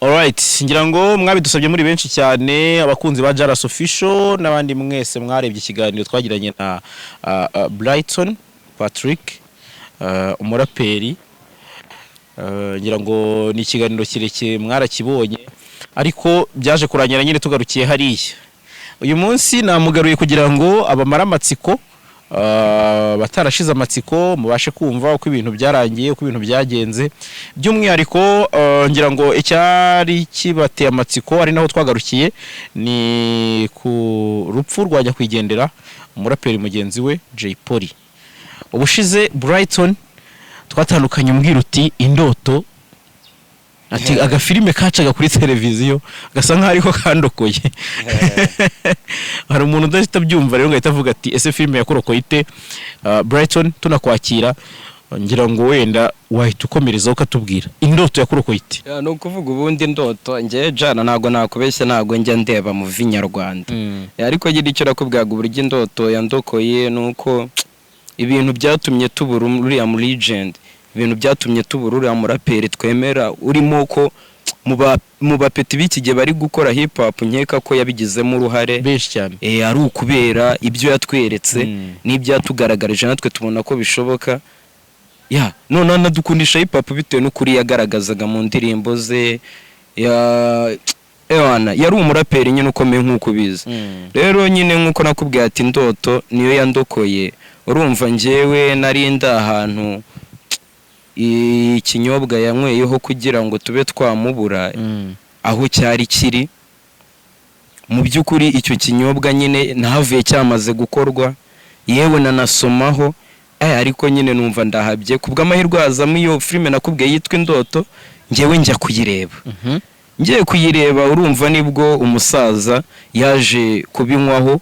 Alright, ngira ngo mwabidusabye muri benshi cyane, abakunzi ba Jaras Official n'abandi mwese mwarebye ikiganiro twagiranye na Brighton Patrick, umuraperi. Ngira ngo ni ikiganiro kirekire, mwarakibonye, ariko byaje kurangira nyine tugarukiye hariya. Uyu munsi namugaruye kugira ngo abamare amatsiko, batarashize amatsiko, mubashe kumva uko ibintu byarangiye, uko ibintu byagenze. By'umwihariko ngira ngo icyari kibateye amatsiko, ari naho twagarukiye, ni ku rupfu rwa nyakwigendera umuraperi mugenzi we Jay Polly. Ubushize Brighton twatandukanye umbwira uti indoto, ati agafilime kacaga kuri televiziyo gasa nkaho ariko kandokoye. Hari umuntu udahita abyumva rero ngo ahita avuga ati: "Ese filime yakurokoye ite?" Brighton, tunakwakira, ngira ngo wenda wahita ukomerezaho ukatubwira indoto yakurokoye ite. Yeah, ni ukuvuga ubundi indoto, njyewe jana ntabwo nakubeshya, ntabwo njya ndeba movie nyarwanda. Yeah, ariko nyine icyo nakubwiraga, uburyo indoto yandokoye, ni uko ibintu byatumye tubura uriya mu legend, ibintu byatumye tubura uriya muraperi twemera, urimo ko mu bapeti b'iki gihe bari gukora hip hop, nkeka ko yabigizemo uruhare benshi cyane. Ari ukubera ibyo yatweretse n'ibyo yatugaragarije, natwe tubona ko bishoboka. Yeah, none anadukundisha hip hop bitewe n'ukuri yagaragazaga mu ndirimbo ze. Ya ewana, yari umuraperi nyine ukomeye nk'uko ubizi. Rero nyine nk'uko nakubwiye ati indoto niyo yandokoye, urumva njyewe nari ndi ahantu ikinyobwa yanyweyeho kugira ngo tube twamubura aho cyari kiri. Mu by'ukuri icyo kinyobwa nyine nahavuye cyamaze gukorwa, yewe nanasomaho, ariko nyine numva ndahabye. Ku bw'amahirwe hazamo iyo filime nakubwiye yitwa Indoto, njyewe njya kuyireba. Ngiye kuyireba, urumva nibwo umusaza yaje kubinywaho,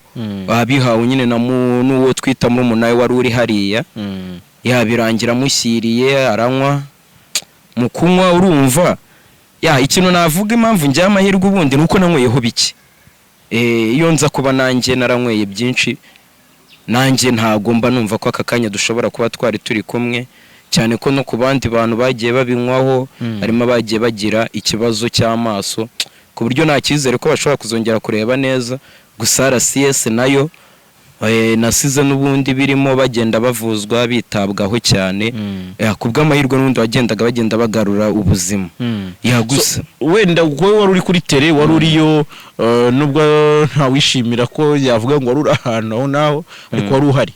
abihawe nyine na n'uwo twita murumuna we wari uri hariya. Yabirangira amushyiriye, aranywa. Mu kunywa, urumva yeah, ikintu navuga impamvu njye amahirwe ubundi ni uko nanyweyeho bike. Iyo nza kuba nanjye naranyweye byinshi, nanjye ntago mba numva ko aka kanya dushobora kuba twari turi kumwe, cyane ko no ku bandi bantu bagiye babinywaho harimo abagiye bagira ikibazo cy'amaso ku buryo nta cyizere ko bashobora kuzongera kureba neza. Gusa RCS nayo nasize n'ubundi birimo bagenda bavuzwa, bitabwaho cyane. Ku bw'amahirwe n'ubundi wagendaga bagenda bagarura ubuzima. Yeah, gusa Wenda wowe wari uri kuri terrain, wari uriyo, nubwo ntawishimira ko yavuga ngo wari uri ahantu aho naho, ariko wari uhari.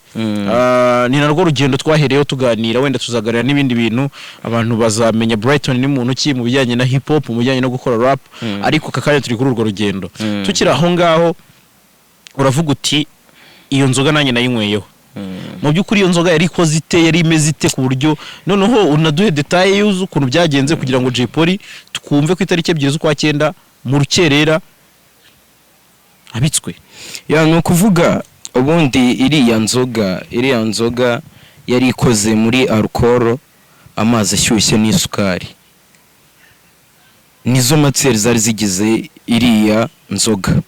Ni narwo rugendo twahereyeho tuganira. Wenda tuzaganira n'ibindi bintu, abantu bazamenya Brighton ni muntu ki mu bijyanye na hip hop, mu bijyanye no gukora rap, ariko aka kanya turi kuri urwo rugendo. Tukiri aho ngaho, uravuga uti iyo nzoga nanjye nayinyweyeho. Mu by'ukuri iyo nzoga yari ikoze ite? Yari imeze ite, ku buryo noneho unaduhe détails y'uzi ukuntu byagenze kugira ngo Jay Polly twumve ku itariki 2 z'ukwa cyenda mu rukerera abitswe? Yeah, ni ukuvuga ubundi iriya nzoga yari ikoze muri alcool, amazi ashyushye n'isukari, nizo matières zari zigize iriya nzoga.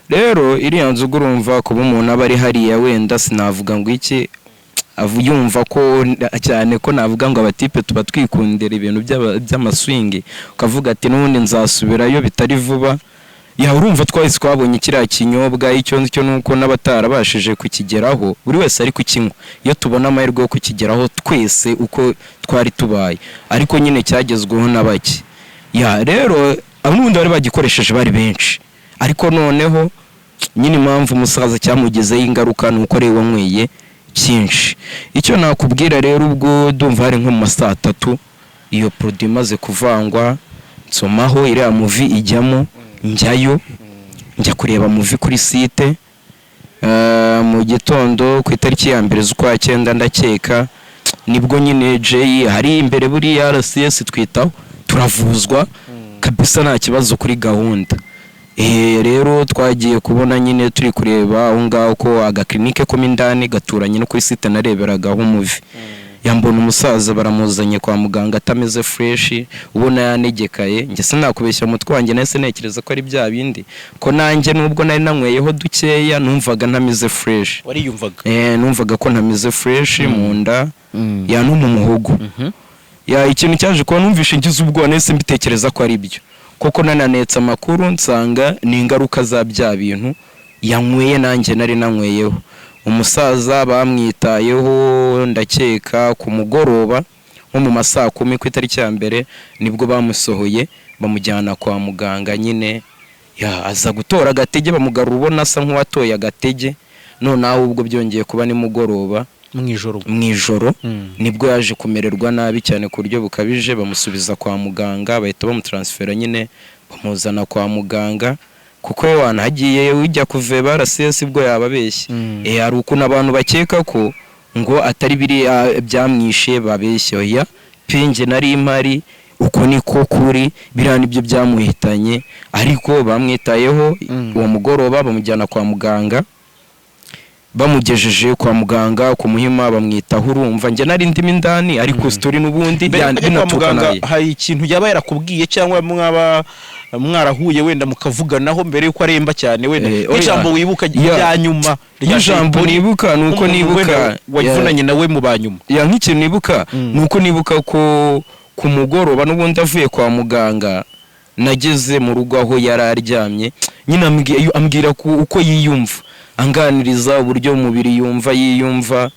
Rero iriya nzoga, urumva kuba umuntu aba ari hariya, wenda sinavuga ngo iki, yumva ko cyane ko navuga ngo abatipe tuba twikundira ibintu by'amaswingi, ukavuga ati n'ubundi nzasubirayo bitari vuba. Yeah, urumva twahise twabonye kiriya kinyobwa. Icyo nzi cyo ni uko n'abatarabashije kukigeraho, buri wese ari kukinywa, iyo tubona amahirwe yo kukigeraho twese uko twari tubaye, ariko nyine cyagezweho na bake. Yeah, rero abo n'ubundi bari bagikoresheje bari benshi, ariko noneho nyine impamvu umusaza cyamugezeho ingaruka ni uko ari we wanyweye cyinshi. Icyo nakubwira rero, ubwo ndumva hari nko mu ma saa 3 iyo produit imaze kuvangwa, nsomaho, iriya movie ijyamo, njyayo, njya kureba movie kuri site. Mu gitondo ku itariki ya 1 z'ukwa cyenda, ndakeka nibwo nyine Jay hari imbere buriya RCS twitaho, turavuzwa kabisa, nta kibazo kuri gahunda. Rero twagiye kubona nyine turi kureba aho ngaho ko agakirinike ko mo indani gaturanye no kuri site nareberagaho movie, yambona umusaza baramuzanye kwa muganga atameze fresh, ubona yanegekaye. Njye sinakubeshya, umutwe wanjye nahise ntekereza ko ari bya bindi, ko nanjye nubwo nari nanyweyeho dukeya numvaga ntameze fresh. Wariyumvaga? Numvaga ko ntameze fresh mu nda yeah, no mu muhogo. Yeah, ikintu cyaje kuba, numvishe ngize ubwoba, nahise mbitekereza ko ari byo. Kuko nananetse amakuru, nsanga ni ingaruka za bya bintu yanyweye, nanjye nari nanyweyeho. Umusaza bamwitayeho, ndakeka ku mugoroba nko mu ma 10:00 ku itariki ya 1 nibwo bamusohoye, bamujyana kwa muganga nyine. Ya, aza gutora agatege, bamugarura ubona asa nk'uwatoye agatege. Noneho ubwo byongeye kuba nimugoroba, mu ijoro, mu ijoro, nibwo yaje kumererwa nabi cyane ku buryo bukabije, bamusubiza kwa muganga, bahita bamutaransifera nyine, bamuzana kwa muganga. Kuko wanahagiye ujya kuveba RCS bwo yababeshye. Hari ukuntu abantu bakeka ko ngo atari biriya byamwishe, babeshye. Oya pinge, nari mpari, uko niko kuri, biriya nibyo byamuhitanye. Ariko bamwitayeho uwo mugoroba, bamujyana kwa muganga. Bamugejeje kwa muganga ku Muhima, bamwitaho. Urumva njye nari ndimo indani, ariko story n'ubundi Mbere yuko ajya kwa binaturuka muganga, naye. hari ikintu yaba yarakubwiye cyangwa mwaba mwarahuye wenda mukavuganaho mbere yuko aremba cyane, wenda Oya. nk'ijambo wibuka rya nyuma rya Nk'ijambo Jay Polly, nibuka ni uko nk'umuntu nibuka wenda wavunanye nawe mu banyuma? Ya, nk'ikintu nibuka ni uko nibuka ko ku mugoroba n'ubundi avuye kwa muganga, nageze mu rugo aho yari aryamye nyine, ambwira uko yiyumva, anganiriza uburyo umubiri yumva yiyumva.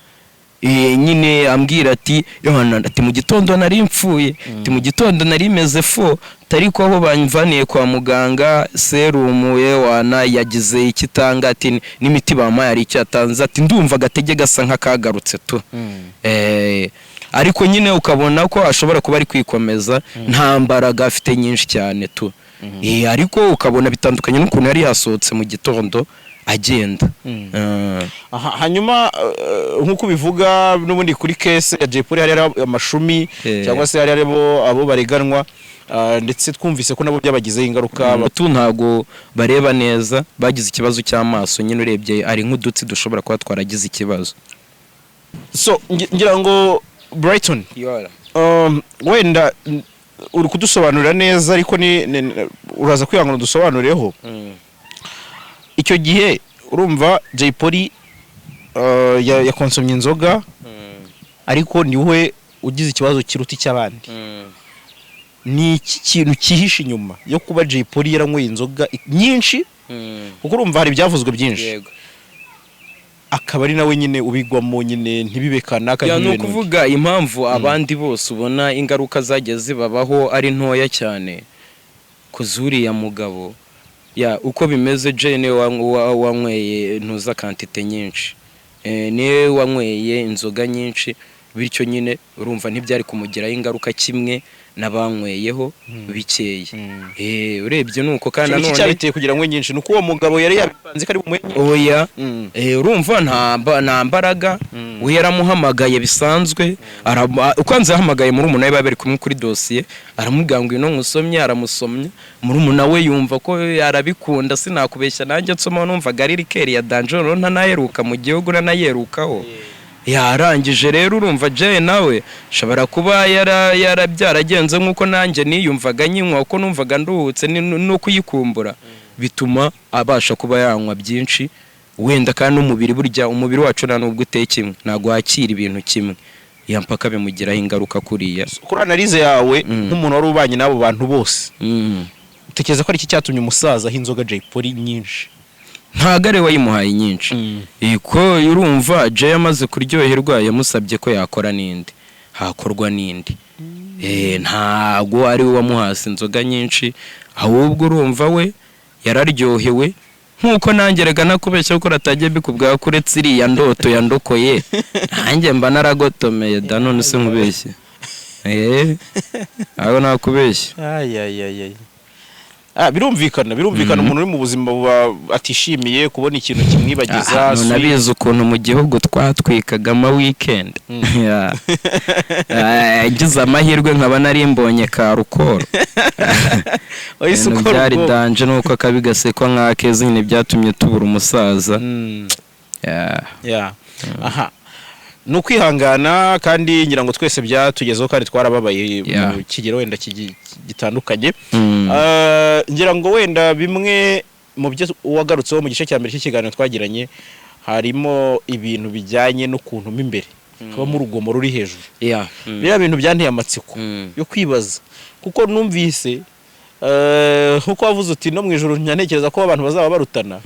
Nyine ambwira ati: "Yohana," ati, "mu gitondo nari mpfuye," ati, "mu gitondo nari meze fo, ariko aho bamvaniye kwa muganga, serumu yewana yagize icyo itanga," ati, "n'imiti bampaye hari icyo yatanze," ati, "ndumva agatege gasa nk'akagarutse tu." Ariko nyine ukabona ko ashobora kuba ari kwikomeza, nta mbaraga afite nyinshi cyane tu. Ariko ukabona bitandukanye n'ukuntu yari yasohotse mu gitondo agenda. Aha, hanyuma nk'uko ubivuga n'ubundi kuri case ya Jay Polly hari hariho amashumi cyangwa se hari hariho abo bareganwa, ndetse twumvise ko nabo byabagizeho ingaruka. Tu, ntago bareba neza, bagize ikibazo cy'amaso nyine, urebye ari nk'udutsi dushobora kuba twaragize ikibazo. So ngira ngo Brighton, wenda uri kudusobanurira neza, ariko ni uraza kwihangana udusobanureho. Icyo gihe urumva Jay Polly yakonsomye inzoga, ariko niwe ugize ikibazo kiruta icy'abandi. Ni iki kintu cyihishe inyuma yo kuba Jay Polly yaranyweye inzoga nyinshi? Kuko urumva hari ibyavuzwe byinshi, akaba ari nawe nyine ubigwamo nyine, ntibibe kanaka, Ya, ni ntibibe n'undi. ukuvuga impamvu abandi bose ubona ingaruka zagiye zibabaho ari ntoya cyane kuzuriya mugabo, ya, uko bimeze, Jay niwe wanyweye ntuza quantité nyinshi, niwe wanyweye inzoga nyinshi, bityo nyine urumva ntibyari kumugiraho ingaruka kimwe n'abanyweyeho bikeya. Urebye ni uko. Kandi Iki nanone cyabiteye kugira ngo nyinshi ni uko uwo mugabo yari yabipanze ko ari bumuhe nyinshi? Oya. Urumva nta mbaraga. We yaramuhamagaye bisanzwe, ukanze yahamagaye murumuna we, bari bari kumwe kuri dosiye, aramubwira ngo: "Ino nkusomye." Aramusomye, murumuna we yumva ko arabikunda. Sinakubeshya, nanjye nsoma numvaga ari liqueur ya danger, noneho ntanaheruka mu gihugu, nanayerukaho. Yarangije rero, urumva Jay nawe ashobora kuba byaragenze nk'uko nanjye niyumvaga nyinywa, uko numvaga nduhutse no kuyikumbura, bituma abasha kuba yanywa byinshi wenda. Kandi n'umubiri, burya umubiri wacu nta nubwo uteye kimwe, ntabwo wakira ibintu kimwe, ya, mpaka bimugiraho ingaruka kuriya. Kuri analyse yawe, nk'umuntu wari ubanye n'abo bantu bose, utekereza ko ari iki cyatumye umusaza aha inzoga Jay Polly nyinshi? Ntabwo ari we wayimuhaye nyinshi. Ko urumva Jay amaze kuryoherwa, yamusabye ko yakora n'indi, hakorwa n'indi. Ntabwo ari we wamuhase inzoga nyinshi, ahubwo urumva we yararyohewe nk'uko nanjye rega nakubeshya ko ratagiye bikubwira ko uretse iriya ndoto yandokoye, nanjye mba naragotomeye da. None se nkubeshye? Aho nakubeshye. Ah, birumvikana umuntu uri mu buzima buba atishimiye kubona ikintu kimwibagiza. Ah, none abizi ukuntu mu gihugu twatwikaga ama weekend. Yeah. Ngize amahirwe nkaba nari mbonye ka rukoro, Wahise ibintu ukora byari ubwo. Danger nuko akabi gasekwa nk'akeza nyine, byatumye tubura umusaza. Yeah. Yeah. Aha ni ukwihangana, kandi ngira ngo twese byatugezeho kandi twarababaye mu kigero wenda gitandukanye. Ngira ngo wenda bimwe mu byo wagarutseho mu gice cya mbere cy'ikiganiro twagiranye, harimo ibintu bijyanye n'ukuntu mo imbere habamo urugomo ruri hejuru. Biriya bintu byanteye amatsiko yo kwibaza, kuko numvise Nkuko wavuze uti no mu ijoro ntekereza ko abantu bazaba barutana,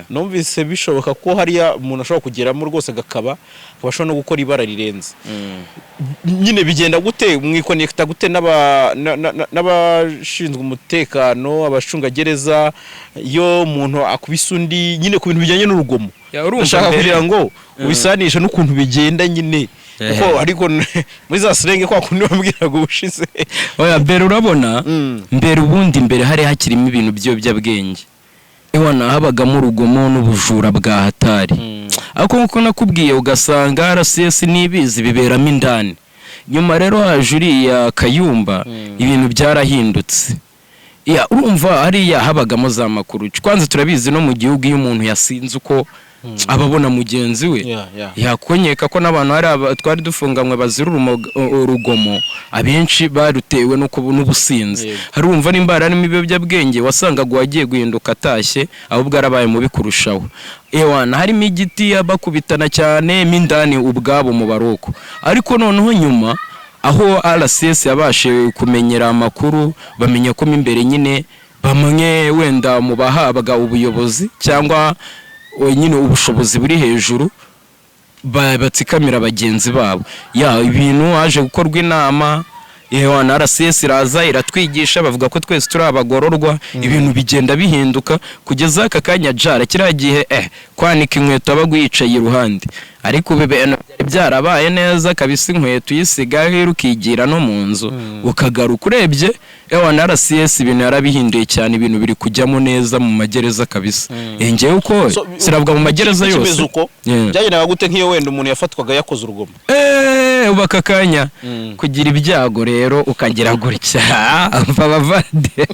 numvise bishoboka ko hariya umuntu ashobora kugeramo rwose agakaba, akaba ashobora no gukora ibara rirenze. Nyine bigenda gute? Mwikonekita gute n'abashinzwe umutekano, abacungagereza, iyo umuntu akubise undi nyine ku bintu bijyanye n'urugomo? Ya, urumva Ndashaka kugira ngo ubisanishe n'ukuntu bigenda nyine, kuko ariko muri za slang kwa kundi bambwiraga ubushize. Oya, mbere urabona, mbere ubundi mbere hari hakirimo ibintu by'ibiyobyabwenge, ewana habagamo urugomo n'ubujura bwa hatari. Ariko nkuko nakubwiye, ugasanga RCS n'ibizi biberamo indani. Nyuma rero haje uriya Kayumba, ibintu byarahindutse. Ya, urumva hariya habagamo za makuru. Kwanza turabizi no mu gihugu, iyo umuntu yasinze uko aba abona mugenzi we, yakonyeka ko n'abantu hari twari dufunganywe bazira urugomo, abenshi barutewe no n'ubusinzi. Harumva nimba harimo ibiyobyabwenge, wasangaga uwagiye guhinduka atashye ahubwo arabaye mubi kurushaho. Ewana harimo igiti bakubitana cyane mo indani ubwabo mu baroko. Ariko noneho nyuma aho RCS yabashe kumenyera amakuru, bamenya ko mo imbere nyine bamwe wenda mu bahabwa ubuyobozi cyangwa nyine ubushobozi buri hejuru batsikamira bagenzi babo. Ya, ibintu haje gukorwa inama, yewe na RCS iraza iratwigisha, bavuga ko twese turi abagororwa. Ibintu bigenda bihinduka kugeza aka kanya. Jara kiriya gihe kwanika inkweto wabaga uyicaye iruhande, ariko ubu ibintu byari byarabaye neza kabisa. Inkweto uyisiga ukigira no mu nzu ukagaruka urebye. Ewa, na RCS ibintu yarabihinduye cyane, ibintu biri kujyamo neza mu magereza kabisa. Njyewe uko So, siravuga mu magereza kimeze yose. uko byagendaga gute nk'iyo wenda umuntu yafatwaga yakoze urugomo? Ubu aka kanya kugira ibyago rero ukagira gutya abavande,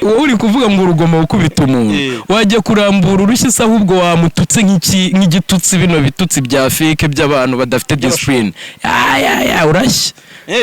wowe uri kuvuga ngo urugomo gukubita umuntu, wajya kurambura urushyi se ahubwo wamututse nk'igitutsi, bino bitutsi bya fake by'abantu badafite discipline, ya ya ya, urashya.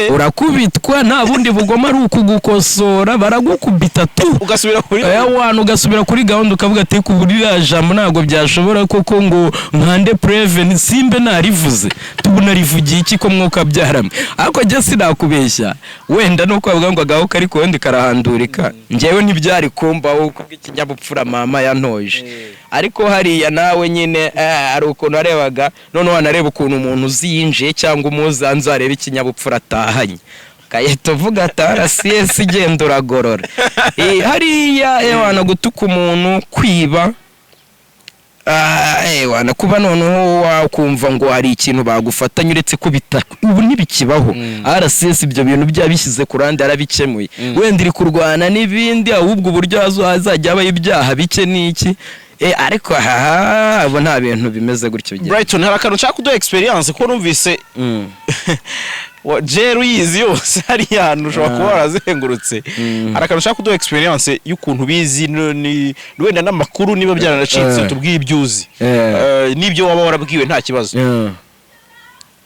Urakubitwa, nta bundi bugoma, ari ukugukosora, baragukubita tu. Ugasubira kuri Wana ugasubira kuri gahunda, ukavuga ati ku ririya jambo ntabwo byashobora koko ngo nkande preve simbe narivuze, tubunarivugiye iki ko mwuka byaramwe. Ariko njye sinakubeshya, wenda nuko bavuga ngo agaho kari ku wundi karahandurika, njyewe ntibyari kumbaho kubw'ikinyabupfura mama yantoje. Ariko hariya nawe nyine hari ukuntu warebaga, noneho wanareba ukuntu umuntu uzi yinjiye cyangwa umuzi nzareba ikinyabupfura atahanye, ukahita uvuga ati RCS igenda uragorora. Hariya ewana gutuka umuntu, kwiba, ewana kuba noneho wakumva ngo hari ikintu bagufatanya, uretse ko ubu ntibikibaho. RCS ibyo bintu byabishyize ku ruhande, yarabikemuye. Wenda iri kurwana n'ibindi, ahubwo uburyo hazajya habaho ibyaha bike n'iki. Ariko haha abo nta bintu bimeze gutyo bigenda. Brighton, hari akantu nshaka kuduha experience ko numvise jail uyizi yose, hariya hantu ushobora kuba warazengurutse. Hari akantu ushaka kuduha experience y'ukuntu ubizi, wenda n'amakuru niba byaranacitse, tubwiye ibyo uzi. N'ibyo waba warabwiwe nta kibazo.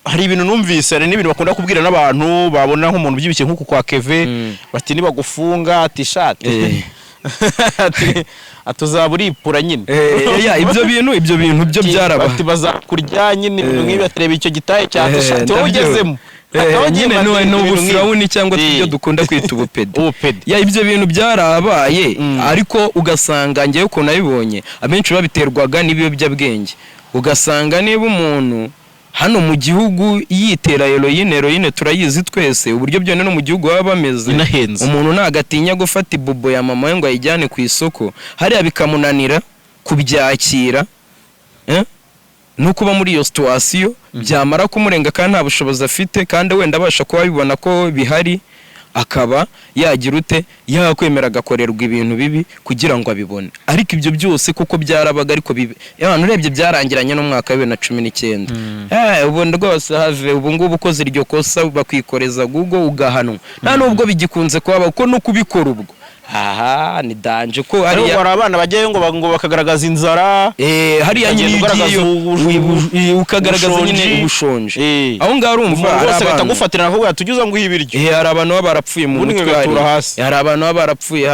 Hari ibintu numvise, hari n'ibintu bakunda kubwira n'abantu babona nk'umuntu ubyibushye nk'uku kwa Keve, bati nibagufunga, ati shati, ati uzaba uripura nyine. Ya, ibyo bintu byo byaraba. Bati bazakurya nyine, ibintu nk'ibi, atareba icyo gitaye cya shati wowe ugezemo. Nyine Akaba ni agiye ubufirawuni cyangwa ibintu ibyo nk'ibi. dukunda kwita ubupede. Ubupede. Ya, ibyo bintu byarabaye, ariko ugasanga ngewe ukuntu nabibonye, abenshi babiterwaga n'ibiyobyabwenge. Ugasanga niba umuntu hano mu gihugu yitera heroine, heroine turayizi twese uburyo byone no mu gihugu baba bameze. Inahenze. Umuntu ntabwo atinya gufata ibubo ya mama we ngo ayijyane ku isoko hariya, bikamunanira kubyakira, no kuba muri iyo situation byamara kumurenga kandi nta bushobozi afite, kandi wenda abasha kuba abibona ko bihari, akaba yagira ute, yakwemera agakorerwa ibintu bibi kugira ngo abibone. Ariko ibyo byose kuko byarabaga, ariko abantu urebye byarangiranye n'umwaka wa 2019. Ubu rwose have, ubu ngubu ukoze iryo kosa bakwikoreza Google ugahanwa, nta nubwo bigikunze kuhaba, kuko no kubikora ubwo aha ni danger ko ariko hariya hari abana bajyayo ngo bakagaragaza inzara. Hariya nyine Ukagenda ugaragaza ugiyeyo, ukagaragaza nyine ubushonji. ubushonje. Aho ngaho urumva umuntu hari wese agahita abantu agufatira akavuga ati ujye uza nguhe ibiryo. Hari abantu baba barapfuye mu Ubundi mutwe bagatura hariya. hasi. Hari abantu baba barapfuye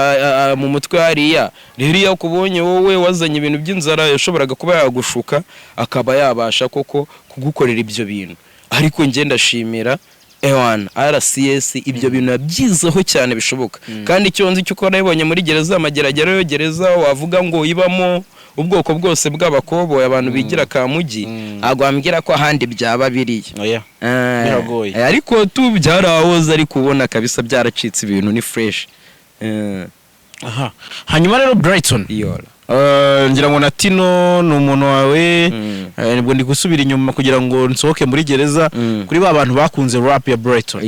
mu mutwe hariya. Rero iyo akubonye wowe wazanye ibintu by'inzara, yashoboraga kuba yagushuka akaba yabasha koko kugukorera ibyo bintu. Ariko njye ndashimira Ewana, RCS ibyo bintu yabyizeho cyane bishoboka. Kandi icyo nzi cyo uko nabibonye muri gereza Mageragere, yo gereza wavuga ngo ibamo ubwoko bwose bw'abakoboyi, abantu bigira kamugi, ntabwo wambwira ko ahandi byaba biriya. Oya. Biragoye. Ariko tu byarahoze, ariko ubona kabisa byaracitse, ibintu ni fresh. Aha, hanyuma rero Brighton, Iyora. Ngira ngo na Tino ni umuntu wawe. Nibwo ndi gusubira inyuma kugira ngo nsohoke muri gereza kuri ba bantu bakunze rap ya Brighton.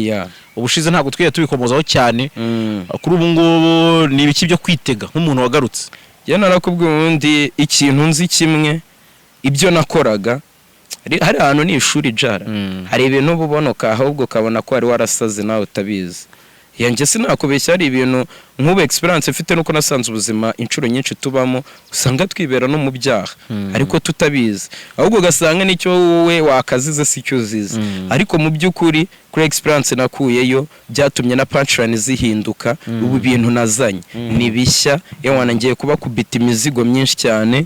Ubushize ntabwo twiye tubikomozaho cyane. Kuri ubu ngubu ni ibiki byo kwitega nk'umuntu wagarutse? Njye narakubwiye, ubundi ikintu nzi kimwe, ibyo nakoraga hari ahantu ni ishuri jara. Hari ibintu uba ubona ahubwo ukabona ko wari warasaze nawe utabizi. Yanjye sinakubeshya, hari ibintu nk'ubu experience mfite nuko nasanze ubuzima inshuro nyinshi tubamo usanga twibera no mu byaha ariko tutabizi, ahubwo ugasanga n'icyo wowe wakazize si cyo uzize. Ariko mu by'ukuri kuri experience nakuyeyo byatumye na punchline zihinduka. Ubu bintu nazanye ni bishya. Yewana, ngiye kubakubita imizigo myinshi cyane,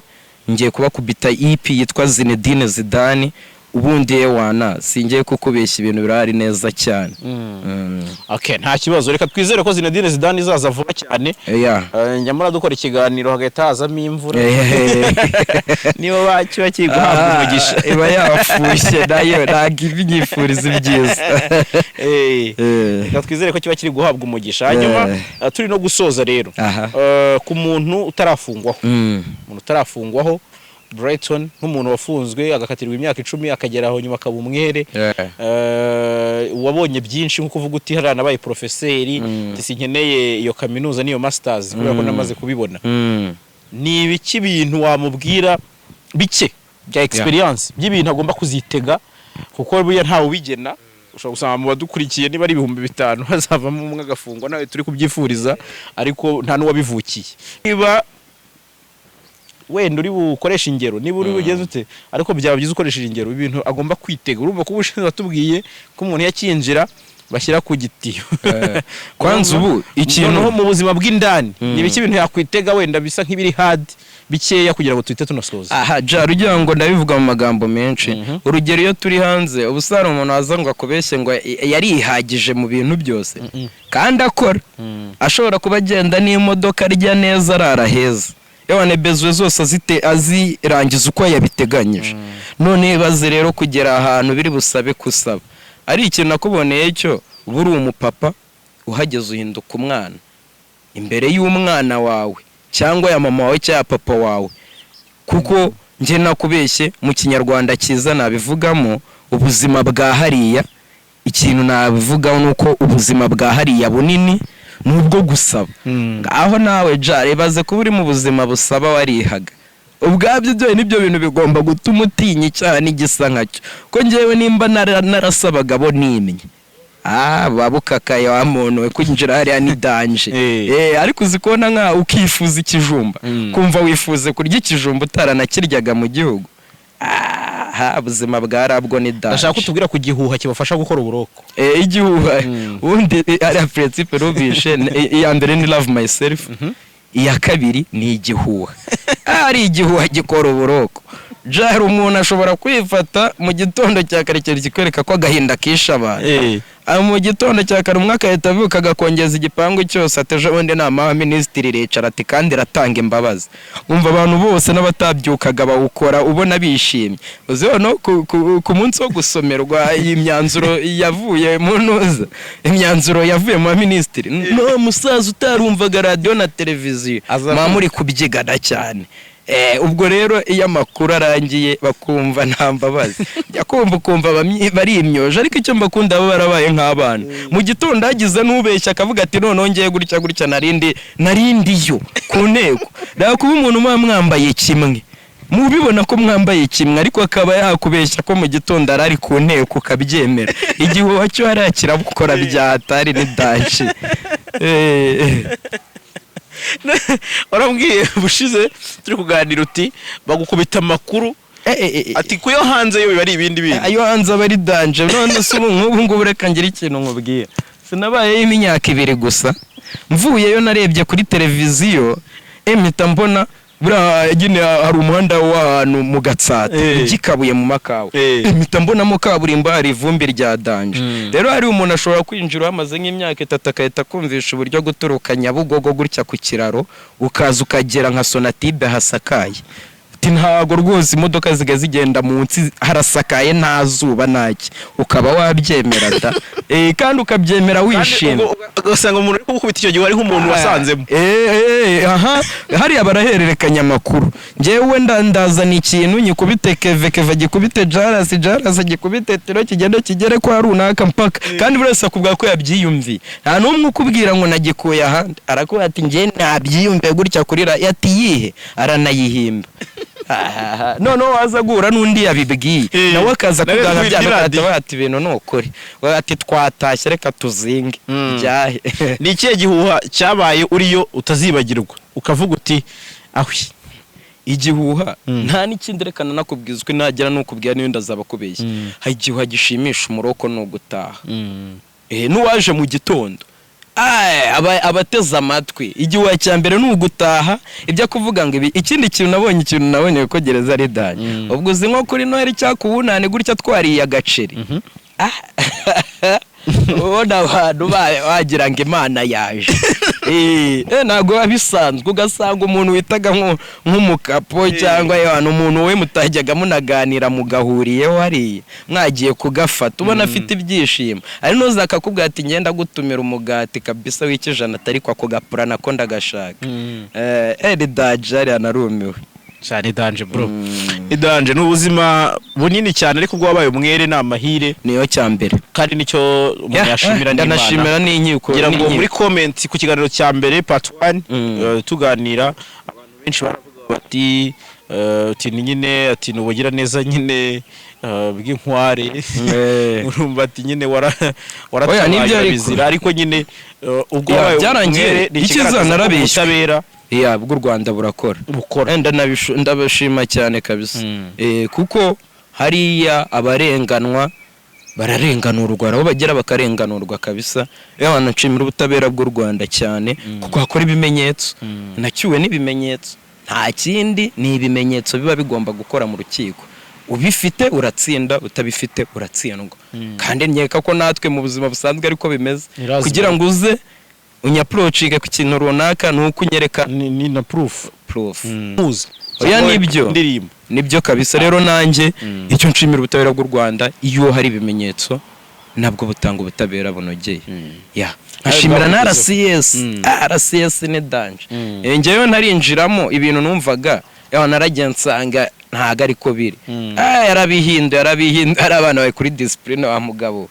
ngiye kubakubita EP yitwa Zinedine Zidane. Ubundi yewana, singiye kukubeshya, ibintu birahari neza cyane. Okay, nta kibazo, reka twizere ko Zinedine Zidane izaza vuba cyane. Njya dukora ikiganiro hagahita hazamo imvura, niba bakiba kiri guhabwa umugisha. Iba yafushye nayo, ntabwo iba inyifuriza ibyiza. Reka twizere ko kiba kiri guhabwa umugisha. Hanyuma turi no gusoza rero, ku muntu utarafungwaho, umuntu utarafungwaho, Brighton nk'umuntu wafunzwe agakatirwa imyaka 10, akagera aho nyuma akaba umwere, wabonye byinshi nkuko uvuga uti hariya nabaye porofeseri, ati sinkeneye iyo kaminuza n'iyo masters kubera ko namaze kubibona, ni ibiki ibintu wamubwira bike bya experience by'ibintu agomba kuzitega? Kuko buriya ntawe ubigena, ushobora gusanga mu badukurikiye niba ari 5000 hazavamo umwe agafungwa, nawe turi kubyifuriza, ariko nta n'uwabivukiye. Niba wenda uri bukoreshe ingero, niba uri bugeze ute, ariko byaba byiza ukoresheje ingero ibintu agomba kwitega. Urumva ko ubushize watubwiye ko umuntu yakinjira bashyira ku gitiyo. Kwanza ubu ikintu Noneho mu buzima bw'indani ni ibiki ibintu yakwitega wenda bisa nk'ibiri hard bikeya kugira ngo tuhite tunasoza? Aha jara ugira ngo ndabivuga mu magambo menshi. Urugero, iyo turi hanze, ubu se hari umuntu waza ngo akubeshye ngo yarihagije mu bintu byose kandi akora, ashobora kuba agenda n'imodoka, arya neza, arara heza, yewe besoins zose azite azirangiza uko yabiteganyije? None baze rero kugera ahantu biri busabe kusaba, ari ikintu nakuboneye cyo, uba uri umupapa uhageze uhinduka umwana imbere y'umwana wawe cyangwa ya mama wawe cyangwa ya papa wawe. Kuko njye nakubeshye, mu Kinyarwanda cyiza nabivugamo, ubuzima bwa hariya, ikintu nabivugaho ni uko ubuzima bwa hariya bunini ni ubwo gusaba. Ngaho nawe jare, ibaze kuba uri mu buzima busaba warihaga ubwabyo. Ibyo nibyo bintu bigomba gutuma utinya icyaha n'igisa nkacyo. Ko njyewe nimba narasabaga bo nimye, babukakaye wa muntu we, kwinjira hariya ni danger. Ariko uzi kubona nka ukifuza ikijumba, kumva wifuze kurya ikijumba utaranakiryaga mu gihugu? Ubuzima bwarabwo ni danger. Ndashaka ko tubwira ku gihuha kibafasha gukora uburoko. Igihuha ubundi ariya principe numvishe, iya mbere ni love myself, iya kabiri ni igihuha. Ari igihuha gikora uburoko jari. Umuntu ashobora kwifata mu gitondo cya kare kintu kikwereka ko agahinda kishe abantu. Mu gitondo cya kare umwe agahita avuka agakongeza igipangu cyose, ati ejo bundi inama y'abaminisitiri iricara, ati kandi iratanga imbabazi. Umva, abantu bose n'abatabyukaga bawukora ubona bishimye. Uzi noneho ku munsi wo gusomerwa iyi myanzuro yavuye mu ntuza, imyanzuro yavuye mu baminisitiri, no musaza utarumvaga radiyo na televiziyo muba muri kubyigana cyane. Ubwo rero iyo amakuru arangiye bakumva nta mbabazi, jya kumva ukumva barimyoje. Ariko icyo mbakunda, baba barabaye nk'abana. Mu gitondo hagize n'ubeshya akavuga ati noneho ngiye gutya gutya, narindi narindiyo ku nteko. Reba, kuba umuntu muba mwambaye kimwe, mubibona ko mwambaye kimwe, ariko akaba yakubeshya ko mu gitondo arari ku nteko ukabyemera. Igihuha cyo hariya kirabukora bya hatari, ni danger. Warambwiye ubushize turi kuganira uti bagukubita amakuru, ati kuyo hanze yo biba ari ibindi bindi. Ayo hanze aba ari danger. None se ubu nk'ubu ngubu, reka ngire ikintu nkubwira, sinabayeyo imyaka 2 gusa, mvuyeyo narebye kuri televiziyo, mpita mbona Buriya nyine hari umuhanda w'ahantu mu Gatsata, ugikabuye mu Makawa, mpita mbonamo kaburimbo, hari ivumbi rya danger. Rero hari umuntu ashobora kwinjira hamaze nk'imyaka 3, agahita kumvisha uburyo guturuka Nyabugogo gutya ku kiraro, ukaza ukagera nka Sonatube hasakaye. Ati ntago rwose imodoka ziga zigenda munsi, harasakaye, nta zuba ntaki, ukaba wabyemera da. Kandi ukabyemera wishimye. Kandi ugasanga umuntu uri kugukubita icyo gihe ari nk'umuntu wasanzemo. Aha hariya barahererekanya amakuru. Njyewe ndazana ikintu nyikubite Keve, Keve gikubite Jarasi, Jarasi gikubite Tiro, kigende kigere kwa runaka mpaka. Kandi buri wese akubwira ko yabyiyumviye, nta n'umwe ukubwira ngo nagikuye ahandi. Arakubwira ati njye nabyiyumviye gutya kuri ati yihe, aranayihimba. Ahaha. Noneho waza guhura n'undi yabibwiye, nawe akaza nawe kubwira kuri bya radiyo. ati ati ibintu ni ukuri, we ati twatashye, reka tuzinge byahe. Ni ikihe gihuha cyabaye uriyo utazibagirwa, ukavuga uti ahwi? Igihuha nta n'ikindi, reka nanakubwiza uko nagera nukubwira niyo ndazaba kubeshya. Hari igihuha gishimisha umuroko, ni ugutaha. N'uwaje mu gitondo, Ay, abateze amatwi, igihuha cya mbere ni ugutaha. Ibyo kuvuga ngo ibi, ikindi kintu nabonye ko gereza ari danger. Ubwo uzi nko kuri Noheli cyangwa ku Bunani gutya twariye agaceri. Ah, ubona abantu wagira ngo Imana yaje. Ntabwo biba bisanzwe, ugasanga umuntu witaga nk'umukapo cyangwa abantu umuntu we mutajyaga munaganira mugahuriyeho hariya mwagiye kugafata, ubona afite ibyishimo, ari nuza akakubwira ati ngenda gutumira umugati kabisa w'ikijana, atari ko ako gapura nako ndagashaka. Ni danger hariya, narumiwe. Cyane, danger bro, ni danger, ni ubuzima bunini cyane, ariko ubwo wabaye umwere ni amahire. Niyo cya mbere. Kandi nicyo umuntu yashimira n'Imana. Ndanashimira n'inkiko. Ngira ngo n'inkiko. muri comment ku kiganiro cya mbere part 1, tuganira, abantu benshi baravuga bati ati ni nyine, ati ni ubugira neza nyine bw'inkware. Urumva ati nyine Oya, nibyo waratabaye ariko. bizira, ariko nyine ubwo Ya, wabaye byarangiye. umwere ni Icyiza ikigaragaza ko narabeshywe. ubutabera Ya, bw'u Rwanda burakora. Bukora. Ndabashima cyane kabisa. Kuko hariya abarenganwa bararenganurwa, aho bagera bakarenganurwa kabisa. Iyo abantu nshimira ubutabera bw'u Rwanda cyane, kuko hakora ibimenyetso. Nacyuwe n'ibimenyetso, nta kindi, ni ibimenyetso biba bigomba gukora mu rukiko. Ubifite uratsinda, utabifite uratsindwa. Kandi nkeka ko natwe mu buzima busanzwe ariko bimeze. Ni lazima. Kugira ngo uze unyapproachinge ku kintu runaka, ni uko unyereka ni na proof. Proof. Muzi. Oya, nibyo. Indirimbo. Nibyo kabisa. Rero nanjye icyo nshimira ubutabera bw'u Rwanda, iyo hari ibimenyetso nabwo butanga ubutabera bunogeye. Ya, nkashimira na RCS. RCS ni danger. Njyewe ntarinjiramo ibintu numvaga yaho, naragiye nsanga ntago ariko biri. Ah, yarabihinduye, yarabihinduye, ari abana bari kuri discipline wa mugabo.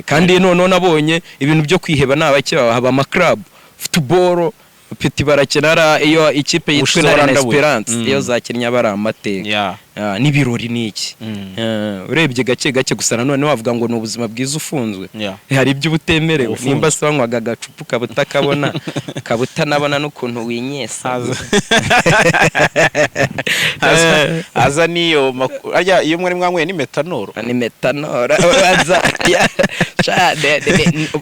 Kandi noneho nabonye ibintu byo kwiheba ni abake, haba ama club, football piti barakina iyo ikipe yitwa Ubushize Intare na warandabuye. Esperance, iyo zakinnye aba ari amateka. Ah, n'ibirori ni iki. Urebye gake gake gusa nanone wavuga ngo ni ubuzima bwiza ufunzwe. Hari ibyo uba utemerewe. Ufunzwe. Nimba se wanywaga agacupa ukaba utakabona, ukaba utanabona n'ukuntu winyesa. Aza n'iyo arya iyo mwari mwanyweye ni methanol. Ni methanol, sha,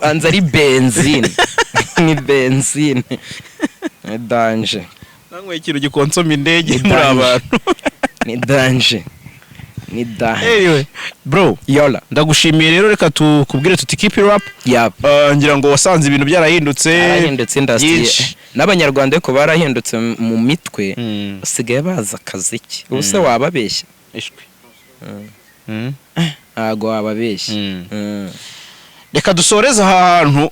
banza ari benzine, ni benzine, ni danger. Nanyweye ikintu gikonsoma indege Ni muri danger. abantu. Ni danger, ni danger. Anyway, bro, Yola. ndagushimiye rero, reka tukubwire tuti keep it up. Yap. Ngira ngo wasanze ibintu byarahindutse. Barahindutse industry. Byinshi. N'Abanyarwanda ariko barahindutse mu mitwe, basigaye bazi akaziki. Ubu se wababeshya? Ishwi. Ntabwo wababeshya. Reka dusoreze aha hantu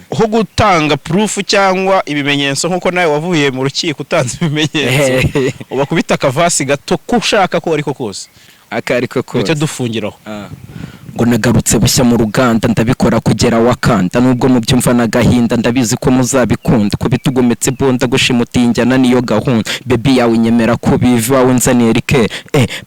ho gutanga proof cyangwa ibimenyetso, nk'uko nawe wavuye mu rukiko utanze ibimenyetso, ubakubita akaverse gato ko ushaka ko ariko kose. Ako ariko Duhite kose. dufungiraho. Ah. Ngo nagarutse bushya mu ruganda, ndabikora kugera wakanda, nubwo mubyumva n'agahinda, ndabizi ko muzabikunda, ko bitugometse imbunda gushimuta injyana niyo gahunda. Baby yawe nyemera ko biva iwawe, nzaniye rike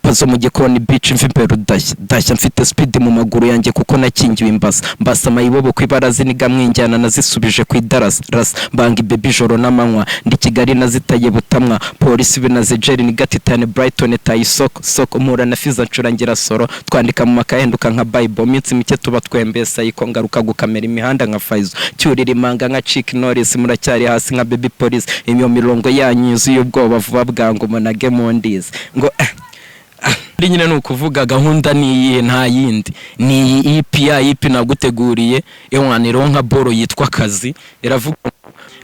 pazo mu gikoni, bici mva imbere udashya dashya, mfite speed mu maguru yanjye kuko nakingiwe imbasa mbasa amayibobo ku ibaraza, iniga mwinjyana nazisubije ku idarasa rasa mbanga ibaby ijoro n'amanywa, ndi Kigali nazitaye Butamwa, polisi binaze jeri ni gatitani Brighton tayi soko soko, mpura na Fiza ncurangira soro, twandika mu makaye nduka nka Bible. Minsi mike tuba twembeye sayiko, ngaruka gukamera imihanda nka Faizo, cyurira imanga nka Chuck Norris. Muracyari hasi nka Baby Police, iyo mirongo yanyu yuzuye ubwoba, vuba bwangu munage mundizi ngo eh. Nyine ni ukuvuga gahunda ni iyihe? Nta yindi, ni iyi EP ya EP naguteguriye. Ewana, nka boro yitwa Akazi iravuga: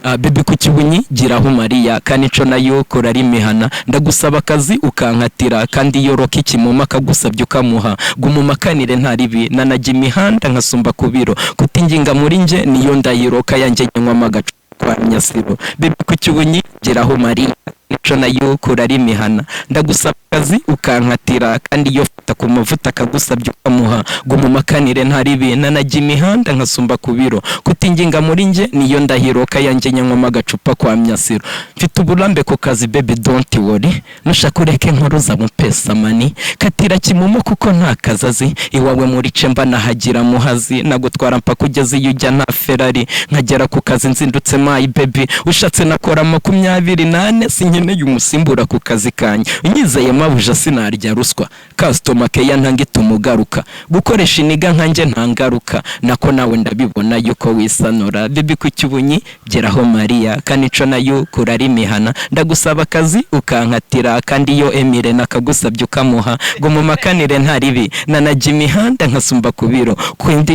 "Ah, baby, ku kibunyi giraho Mariya kanico nayo kora ari imihana, ndagusaba akazi ukankatira, kandi iyo roka ikimuma akagusabye ukamuha, gumumakanire nta ribi, nanajya imihanda nkasumba ku biro, kutinginga muri nge niyo ndayiroka yanjye, nywamo agacupa kwa myasiro. Baby, ku kibunyi giraho Mariya nico nayo kora ari imihana, ndagusaba akazi ukankatira, kandi iyo fata ku mavuta akagusabye ukamuha, gumumakanire nta ribi, nanajya imihanda nkasumba ku biro, kutinginga muri nge niyo ndahiroka yanjye, nywamo agacupa kwa myasiro. Mfite uburambe ku kazi, baby, don't worry, nushaka ureke nkoruza mu pesa money, katira kimumo kuko nta kazi azi, iwawe muri cemba nahagira muhazi, nagutwara mpaka ugeze iyo ujya nta Ferrari, nkagera ku kazi nzindutse. My baby, ushatse nakora 24, sinkeneye umusimbura ku kazi kanjye, unyizeye mabuja sinarya ruswa, customer care ntanga ituma ugaruka, gukoresha iniga nkanjye nta ngaruka, nako nawe ndabibona yuko wisanura. Baby, ku cyubunyi geraho Mariya kanico nayo kurara imihana, ndagusaba akazi ukankatira, kandi iyo Emire nakagusabye ukamuha, ngo mumakanire nta ribi, nanajya imihanda nkasumba ku biro, kwindi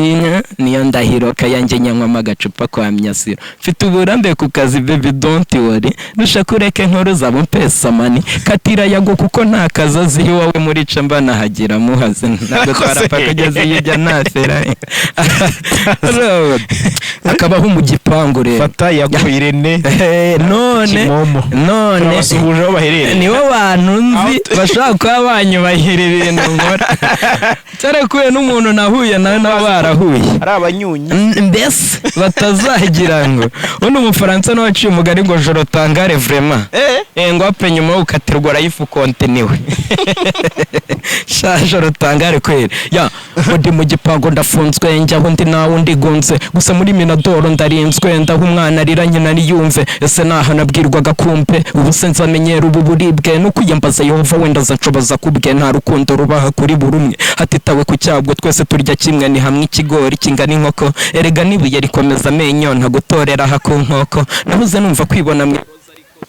niyo ndahiro kayanjye, nyanywamo agacupa kwa myasiro. Mfite uburambe ku kazi, baby, don't worry, nushaka ureke nkuru zabo mpesa money, katira yago kuko nta kazi azi, iwawe muri camba nahagira muhaze, nagutwara paka ugeze iyo ujya nta Ferrari." Akabaho mu gipangu rero. Fata Yago, Irene, none Kimomo. None Turabasuhuje aho baherereye. Nibo bantu nzi bashobora kuba banyubahira ibintu nkora, cyarekuye n'umuntu nahuye nawe nabo barahuye. Ari abanyunyi. Mbese batazagira ngo undi Umufaransa nawe waciye umugani ngo je rotangare vraiment. Ngo apre nyuma ukatirwa life continue. Shaje rutangare kweri ya ngo ndi mu gipangu ndafunzwe, njyaho ndi nawe ndigunze, gusa muri minadoro ndarinzwe, ndaho umwana arira nyina niyumve. Ese naha nabwirwaga kumpe? Ubu se nzamenyera ubu buribwe? No kwiyambaza Yehova wenda azanshoboza kubwe. Nta rukundo rubaha kuri buri umwe hatitawe ku cyabwo, twese turya kimwe, ni hamwe ikigori kingana inkoko. Erega n'ibuye rikomeza amenyo, ntagutorera aha ku nkoko. Nabuze numva kwibona mu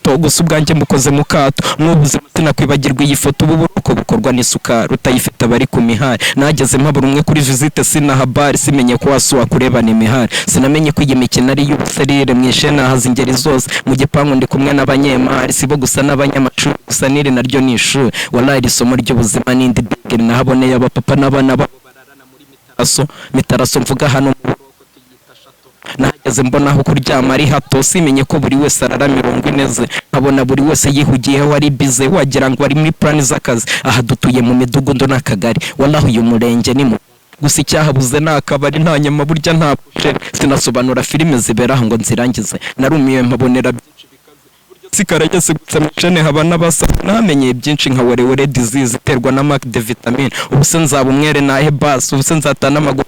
to gusa ubwanjye mukoze mu kato mw'ubuzima, sinakwibagirwa iyi foto. Ubu buroko bukorwa n'isukari, utayifite abari ku mihari. Nageze mpabura umwe kuri visite, sinahabari, simenye ko wasuwa kurebana imihari, sinamenye ko iyi mikino ari iy'ubuserire mu ishena haza ingeri zose. Mu gipangu ndi kumwe n'abanyemari, sibo gusa n'abanyamashuri, gusa n'iri naryo ni ishuri. Wallahi iri somo ry'ubuzima n'indi degere nahaboneye abapapa n'abana babo bararana muri mitaraso. Mitaraso mvuga hano mu buroko tuyita shato. Nahageze mbona aho kuryama ari hato, simenye ko buri wese arara 40 ze, nkabona buri wese yihugiyeho ari bize, wagira ngo ari muri plan z'akazi. Aha dutuye mu midugudu n'akagari, wallahi uyu murenge ni mu gusa icyahabuze ni akabari, nta nyama burya, nta busheri. Sinasobanura filime zibera aho ngo nzirangize, narumiwe mpabonera byinshi bikaze. Burya si karagese gusa, mwicane haba n'abasa. Namenyeye byinshi nka werewere disease iterwa na manque de vitamine. Ubu se nzaba umwere nahe basi? Ubu se nzatana amaguru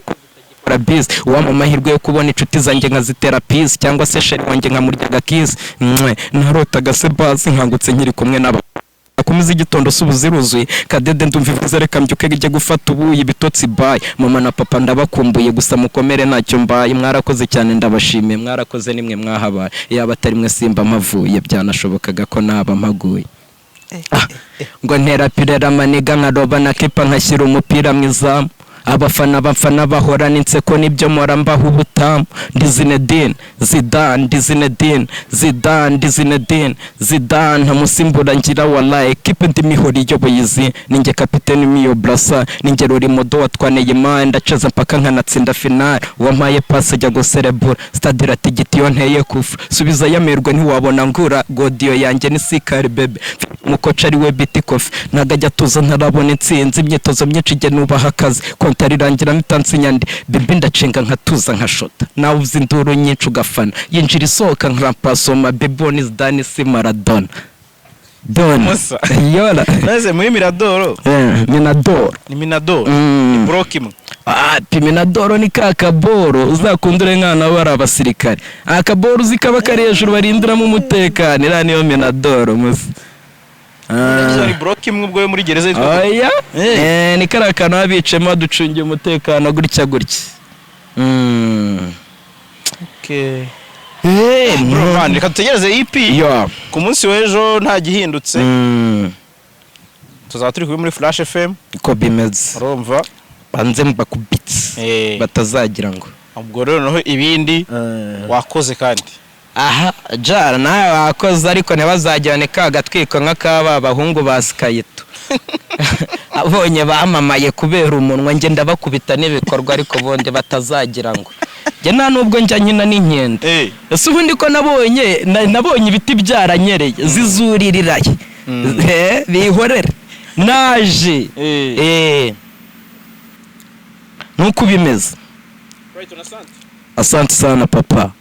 kora bisi? Uwampa amahirwe yo kubona inshuti zanjye nkazitera peace, cyangwa se chérie wanjye nkamurya agakisi mwe. Narotaga se basi nkangutse nkiri kumwe n'aba kumi z'igitondo, se ubu ziruzuye kadede, ndumva ivuze reka mbyuke ijye gufata ubuyi ibitotsi. Bayi mama na papa, ndabakumbuye, gusa mukomere ntacyo mbaye. Mwarakoze cyane, ndabashimiye, mwarakoze nimwe mwahabaye, yaba atari mwe simba mpavuye, byanashobokaga ko naba mpaguye. Ah, ngo ntera pirera maniga, nkaroba na kepa, nkashyira umupira mu izamu, abafana bafana bahorana inseko, nibyo mpora mbaho ubutamu. Ndi Zinedine Zidane, ndi Zinedine Zidane, ndi Zinedine Zidane, ntamusimbura ngira. Wallahi ekipe ndi mihoro iyoboye izi, ninjye kapiteni Miyo Brasa, ninjye Rurimodo watwaneye imana, ndaceza mpaka nkanatsinda finale. Wampaye pasi ajya guserebura, stade iratigita iyo nteye kufa, subiza yamerwe ntiwabona ngura godiyo yanjye ni sikari bebe. Umukoca ari we Biti Kofi, ntago ajya atuza ntarabona intsinzi, imyitozo myinshi ijya nubaha akazi, kontari irangira mpita ndi bibi, ndacenga nkatuza nkashota, nawe uzi induru nyinshi ugafana, yinjira isohoka nkampasoma beboni Zidane si Maradona Don. Musa. Yora. Maze muri Miradoro. Minadoro. Ni Minadoro. Ni block imwe. Ah, Piminadoro ni ka kaboro uzakundure nk'ahantu haba hari abasirikare, akaboro uzi kaba kari hejuru barindiramo umutekano, iriya niyo Minadoro musa. Yagize hari block imwe ubwo yo muri gereza yitwa Oya. Eh. Ni kariya kantu baba bicayemo baducungiye umutekano gutya gutya. Okay. No. Bro, man, reka dutegereze EP Yo. ku munsi w'ejo nta gihindutse. Tuzaba turi kumwe muri Flash FM. Uko bimeze. Urumva? Banze mbakubitse. Batazagira ngo. Ubwo rero noneho ibindi wakoze kandi. Aha jara nawe wakoze, ariko ntibazajyane ka gatwiko nk'akaba bahungu ba Sikayito abonye bamamaye kubera umunwa. Njye ndabakubita n'ibikorwa, ariko bundi batazagira ngo njye nta nubwo njya nkina n'inkende. Ese ubundi ko nabonye nabonye ibiti byaranyereye zizuririraye? Bihorere naje. Nuko bimeze. Brighton, asante. Asante sana papa.